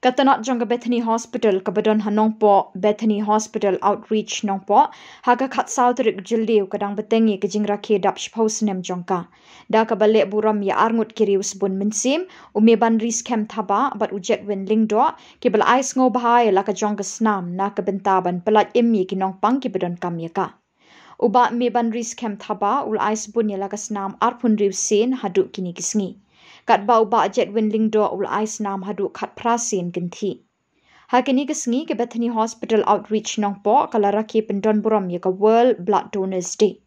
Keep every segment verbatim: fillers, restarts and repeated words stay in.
Ka tnat jong ka Bethany Hospital kaba don ha Nongpoh, Bethany Hospital Outreach Nongpoh, ha ka khatsaw tarik Jylliew ka dang bteng ïa ka jingrakhe dap shiphew snem jong ka. Da kaba leh burom ïa arngut ki riew sbun mynsiem, u Mebanri Skhem Thabah bad u Jedwin Lyngdoh, kiba la ai sngewbha ïa la ka jong ka snam na ka bynta ban pyllait im ïa ki nongpang kiba donkam ïa ka. U Bah Mebanri Skhem Thabah u la ai sbun ïa la ka snam arphew hynriew sien haduh kine ki sngi. Katba u Bah Jedwin Lyngdoh u la ai snam haduh khatphra sien kynthih. Ha kine ki sngi ka Bethany Hospital Outreach Nongpoh ka la rakhe pyndon burom ïa ka World Blood Donors Day.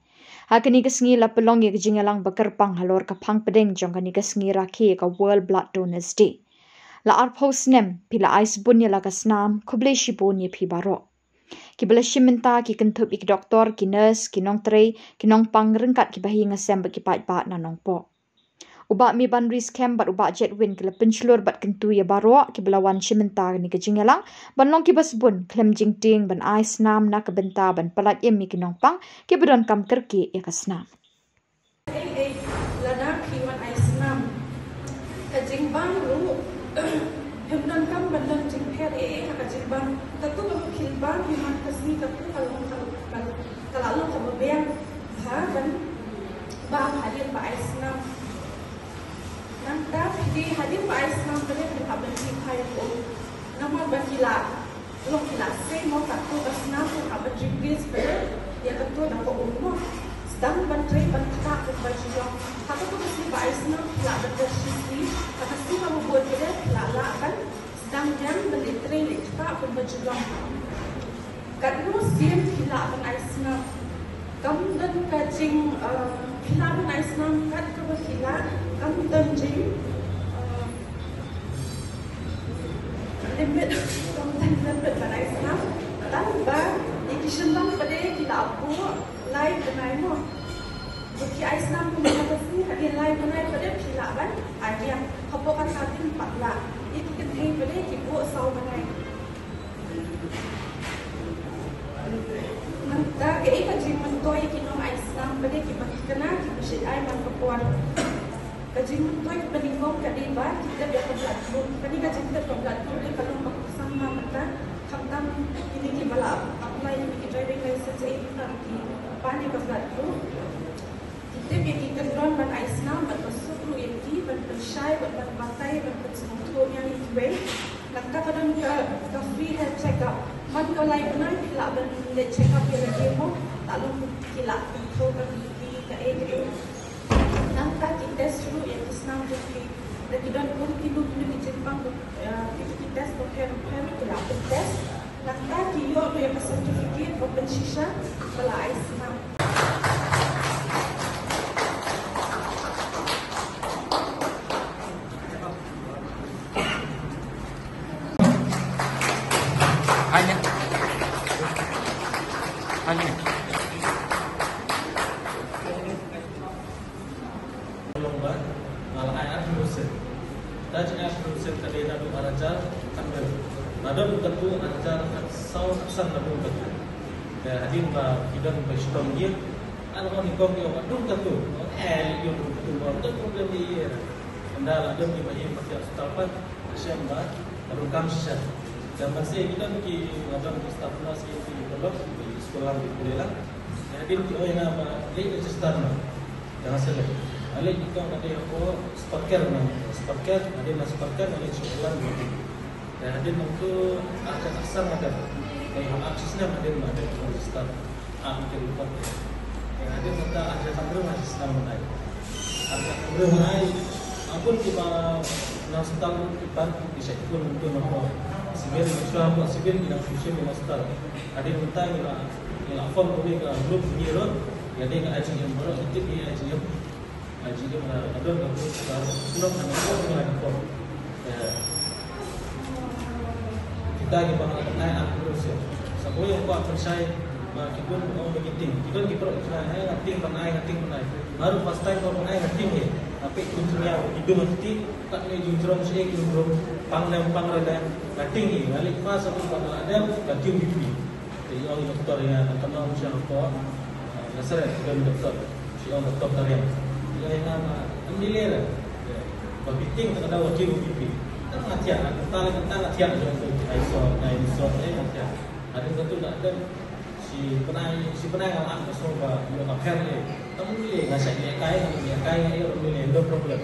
Ha kine ki sngi la pynlong ïa ka jingïalang ba kyrpang halor ka phang pdeng jong kane ka sngi rakhe ïa ka World Blood Donors Day. La arphew snem phi la ai sbun ïa la ka snam, khublei shibun ïa phi baroh. Kiba la shim bynta ki kynthup ïa ki doktor, ki nurse, ki nongtrei, ki nongpang ryngkat ki bahaïing hasem bad ki paidbah na Nongpoh. U Bah Mebanri Skhem bad u Bah Jedwin ki la pynshlur bad kyntu ïa baroh kiba la wan shim bynta kane ka jingïalang ban long kiba sbun khlem jingtieng ban ai snam na ka bynta ban pyllait im ïa ki nongpang kiba donkam kyrkieh ïa ka snam. Ei, ei, lada phi wan ai snam, ka jingbam ruh phim donkam ban don jingpher ei ei ha ka jingbam. Katto ka khilbam hi man ka sngi katto ka long ka, ka, ka la long kaba biang bha ban bam hadien ba ai snam. Nangta phi dei hadien ba ai snam phi dei phin hap ban phi phai ruh. Namar ba ki la long ki la sei mo katto ka snam phin hap ban replace phi ïa katto da ka um mo. Sdang ban trei ban ktah kumba ju long. Ha katto ka sngi ba ai snam phi lah ban trei shi sngi. Ha ka sngi kaba bud phi dei phi lah lah ban sdang biang ban leit trei leit ktah kumba ju long. Katno sien phi lah ban ai snam. Kam don ka jing, eh, phi lah ban ai snam kat kaba phi lah. Kam don jing, eh, limit, kam don limit ban ai snam. Tang ba ïa ki shynrang pat de ki lah buh lai bnai mo. Ba ki ai snam kumba ka sngi hadien lai bnai pat de phi lah ban ai biang. Hapoh kata din pat lah ïa ki kynthei pat de ki buh saw bnai. Mynta kaei ka jingmyntoi ki nong ai snam pat de kiba ki khynnah kiba shait ai man ka por. Ka jingmyntoi kaba nyngkong ka dei ba ki tep ïa ka blood group. Kane ka jingtep ka blood group ka long ba kongsan ma mynta. Khamtam kine kiba la apply ïa ki driving license ei mynta ki pan ïa ka blood group. Ki tip ïa ki kyndon ban ai snam bad ban suk ruh ïa ki ban pynshai bad ban batai ban pynsngewthuh ïa kiwei. Nangta ka don ka, ka free health check up. Man ka lai bnai phi lah ban leit check up ïa lade mo. Lah long ki lah pynthor ka BP kaei kaei. Nangta ki test ruh ïa ki snam jong ki. Da ki don kum kino kino ki jingpang, eh, ki, ki test bapher bapher ki lah pyntest. Nangta ki ïoh ruh ïa ka certificate ba pynshisha ba la ai snam. Hanya. Hanya. Long ba nga la ai arphew percent. Da jing ai arphew percent ka dei naduh ar hajar khathynriew. Naduh katto ar hajar khatsaw khatsan naduh katto. Te hadien ba ki don ba shitom ïa. An ong ïa kong ïa ba dum katto. Eh, ïa dum katto ba dum problem ïa. Ynda la don ki ba ïa ba ki hospital pat. Shem ba Rukom shisha. Te mynta ki don ki, nga don ki staff nurse ki, ki dolok, ki skul lang, ki pule lang. Te hadien ki ong ïa nga ba leit register noh. Te nga select. Nga leit, ki ong ka dei hapoh Spark Care noh. Spark Care, hadien na Spark Care nga leit shu ong lang. Te hadien nangtu, ah, ka taksar nga dep. Te ha ka shisnem hadien nga dep register. Ah, ki report. Te hadien mynta ar hajar khathynriew nga snam mynta. Ar hajar khathynriew mynta. Ampun kiba na hospital ki pan ki shait pun pun hapoh civil, shuwa hapoh civil ki nang shu shim ki hospital. Hadien mynta ngi la, ngi la form kane ka group ngi ruh. Ïa dei ka I G M baroh, ki tip ngi I G M. I G M la, la don ka group ka, shnong ka, ka form ngi la ka form. Eh, kita kiba nga la ai arphew percent. Sa ko ïa kwah pynshai ba ki bun ong ba ki tieng. Ki don ki paralok ki ai, nga tieng ban ai, nga tieng ban ai. Baroh first time ba ban ai nga tieng ïa. Tapi ki jingïa ki dung ki ti, kat ne jingjrong shi ki dung. Pang lem pang re lem. Nga tieng ïa. Nga leit first aku ba nga la dem, nga tieng ki pi. Te ïa ong ïa doktor ïa, nga kynmaw sha ko. Nga seret ki don doktor. Shu ong doktor Tariang. Ïa, ïa, nga, nga, em, di leh re. Ba phi tieng te ka daw ka tieng u pipi. Te Nga thiah, nga tang, nga tang, nga thiah jong tu. Ai so, ai so, eh, nga thiah. Hadien katu nga dang shi bnai, shi bnai nga lah ka song ba ïoh ka pher eh. Tang mut lei nga shait lehkai, nga lehkai nga ïoh mut lei, no problem.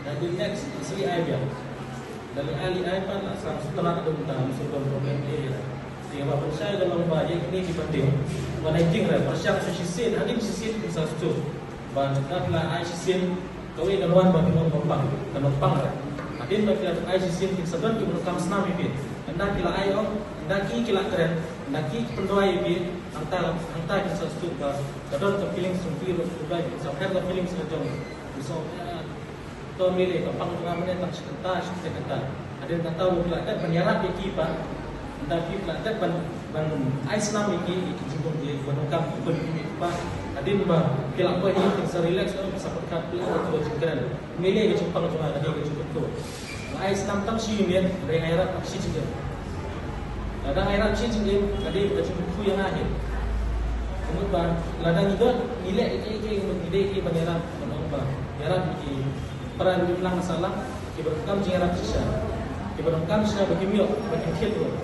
Nga dei next, shi ai biang. Nga lehkai lehkai pat la sang sutrat dum ta, mut shu don problem eh. Te ba pynshai ka long ba ïa kine ki ba dei. Ba nai ting re, pyrshang shu shisien, hadien shisien kin sa shu. Ba nga la ai shisien, kawei ka wan ba ki nongpang, ka nongpang re. Hadien ba ki la ai shisien kin sa don ki ba donkam snam ïa phi. Ynda ki la ai ong, ynda ki ki la kren, ynda ki ki pynduwai ïa phi, hangta, hangta kin sa sduk ba ka don ka feelings jong phi ruh, pynduwai kin sa her ka feelings ka jong. Kin sa, eh, to mele ka pang jong nga mane tang shi kynta, shi kynta. Hadien kata ruh ki la dep ban ïarap ïa ki ba, ynda ki la dep ban, ban ai snam ïa ki, ïa ki jingdon ki, ba donkam ki ban ki ba. Hadien ba ki la poi ïa ki sa relax, oh, sa pyrkhat phi la ka jingkren. Mele ka jingpang jong nga, ka dei ka jingkyntu. Nga ai snam tang shi minit, nga ïarap shi jingim. Lada nga ïarap shi jingim, ka dei ka jingkyntu ïa nga hi. Ka mut ba, lada ngi don, ngi leh ïa ki, ïa ki, ngi dei ki ban ïarap, ban ong ba, ïarap ïa ki para ri lang sahlang, ki ba donkam jingïarap shisha. Ki ba donkam shisha ba kim ïoh, ba kim thied ruh.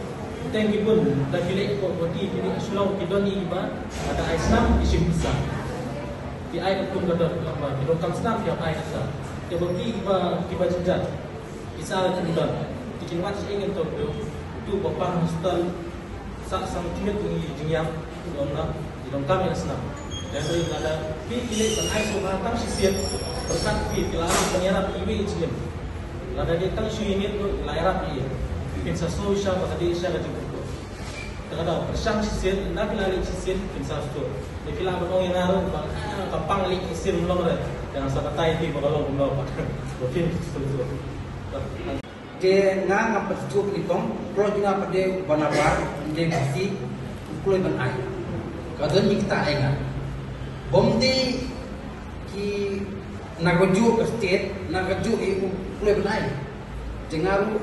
Teng ki bun, da ki leh ko, ko ti, ki leh Shillong, ki don i ba, lada ai snam, ki shim pisa. Ki ai ka kum ka don, ka ba, ki donkam snam, ki ai ka sa. Ki ba ki, ki ba, ki ba jynjar. Ki sa ka don. Ki kin wad shi ingen tok tu, tu ba pang hospital. Sa sang timet tu i jingïam, tu dong na, i dong kam ïa snam. Dan tu lada, pi ki leh ban ai sumar tang shisien, pyrkhat pi ki la ban ïarap iwei i jingim. Lada dei tang shu ïa miet tu, la ïarap ïa. Kin sa shu sha, ba ka dei sha ka jingkyrkhu. Te ka dei pyrshang shisien, ynda phi la leh shisien, kin sa shu. Te phi la ban ong ïa nga ruh, ba, ah, ka pang leh shisien long re. Te nga sa batai phi, ba ka long kumno, ba. Ba phin shu shu. Te nga ngam pat shuh nyngkong, kloi jong nga pat de u Barnabas, ym dei Khasi, u kloi ban ai. Ka don ïa kita ai nga. Bym dei ki na kajuh ka state, na kajuh ïa u kloi ban ai. Te nga ruh,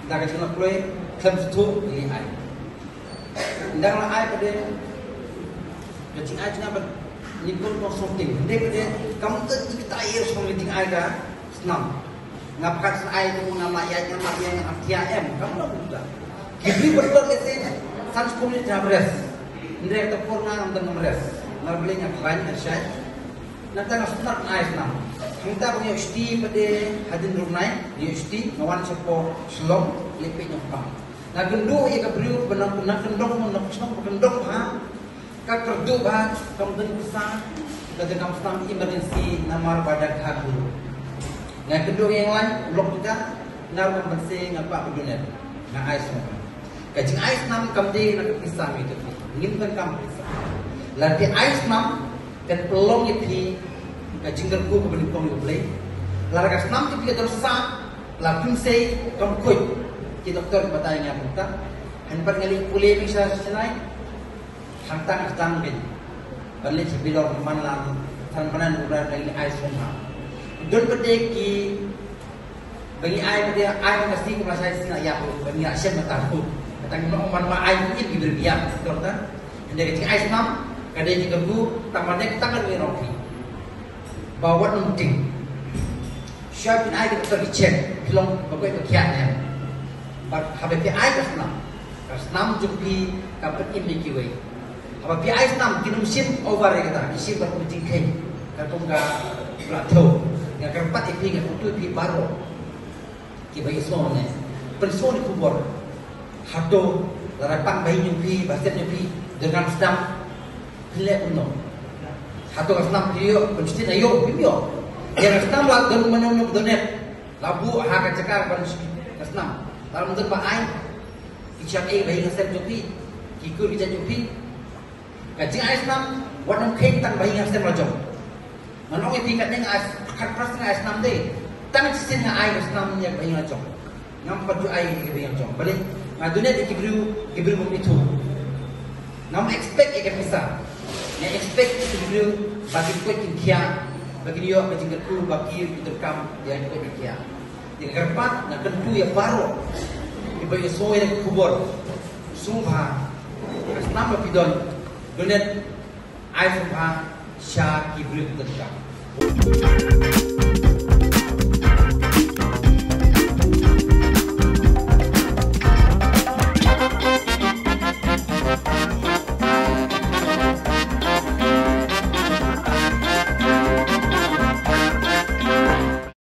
da ka jingkloi, khlem shuh ïa ai. Ynda la ai pat de, ka jingai jingim pat, nyngkong kong song ting. Hynrei pat de, kam tut ïa kita ïa song ïa jingai ka snam. Nga pyrkhat sa ai tu nga ma ïa, nga ma ïa, nga ma ïa em, kam long kumta. Ki briew ba tlot lehse, san skul ni jam res. Hynrei kata por nga ngam don ngam res. Nga Blei nga khlaiñ nga shai. Nangta nga sngewtynnat ai snam. Hangta ba nga ïoh shuti pat de hadien rnai, nga ïoh shuti, nga wan shapoh Shillong, leit peit nongpang. Nga kynduh ïa ka briew ba nang, nang kyndong, nang kyndong, ba kyndong bha, ka kyrduh bha, kam don pisa, ka donkam snam emergency, namar ba da kha kynduh. Nga kynduh ïa nga lok pisa, nga ruh ban se, nga kwah ba donate, nga ai snam. Ka jingai snam kam dei na ka pisa me tu. Ngim donkam pisa. Lada phi ai snam, kan pynlong ïa phi ka jingkyrkhu kaba nyngkong ïa U Blei. Lada ka snam jong phi ka don sah, la phin sei kam khuid. Ki doktor ki batai ïa nga kumta. Hynrei pat nga leit pule mynshuwa sha Chennai. Hangta nga sdang beit ban leit sha Bilor, man la san bnai, u Blei, nga leit ai snam. Don pat de ki Ba ngi ai, ba ngi ai, ba ngi ai, ba ngi ai, ba ngi ai, ba ngi ai, ba ngi ai, ba ngi ai, ba ngi ai, ba ngi ai, ba ngi ai, ba ngi ai, ba ngi ai, tang ma dei tang ka ngi rong phi. Ba wat num ting. Sha phin ai ka doktor ki check, phi long ba koi ba kiad ne. Ba haba phi ai ka snam. Ka snam jong phi ka pynim ïa kiwei. Haba phi ai snam ki num shim over ïa kata, ki shim bad kum jingkheiñ. Katkum ka Bla Thew. Nga kyrpad ïa phi, nga kyrpad ïa phi baroh. Kiba ïohsngew ne. Pynsngew ïa ka khubor. Hato, lada pang ba ïing jong phi, ba sem jong phi, donkam snam. Phin leh kumno. Hato ka snam phi ïoh, pynshitom ïoh, phim ïoh. Ïa ka snam la don mano mano donate. La buh ha ka jaka ban shu ka snam. Lada ym don ba ai. Ki shah ei ba ïing ha sem jong phi. Ki kur ki jait jong phi. Ka jingai snam, wat nym kheiñ tang ba ïing ha sem la jong. Ngan ong ïa phi katne nga ai, khatphra sien nga ai snam de. Tang shisien nga ai ka snam ïa ba ïing la jong. Ngam pat ju ai ïa ba ïing la jong. Balei, nga donate ïa ki briew, ki briew bym ithuh. Ngam expect ïa ka pisa. Nga expect ïa ki briew, ba kin koit kin khiah, ba kin ïoh ka jingkyrkhu, ba ki ïoh ki donkam, ïa ki koit kin khiah. Ïa ka kyrpad, nga kyntu ïa baroh. Kiba ïohsngew ïa ka khubor. Sngewbha. Ka snam ba phi don. Donate. Ai sngewbha. Sha ki briew ki donkam.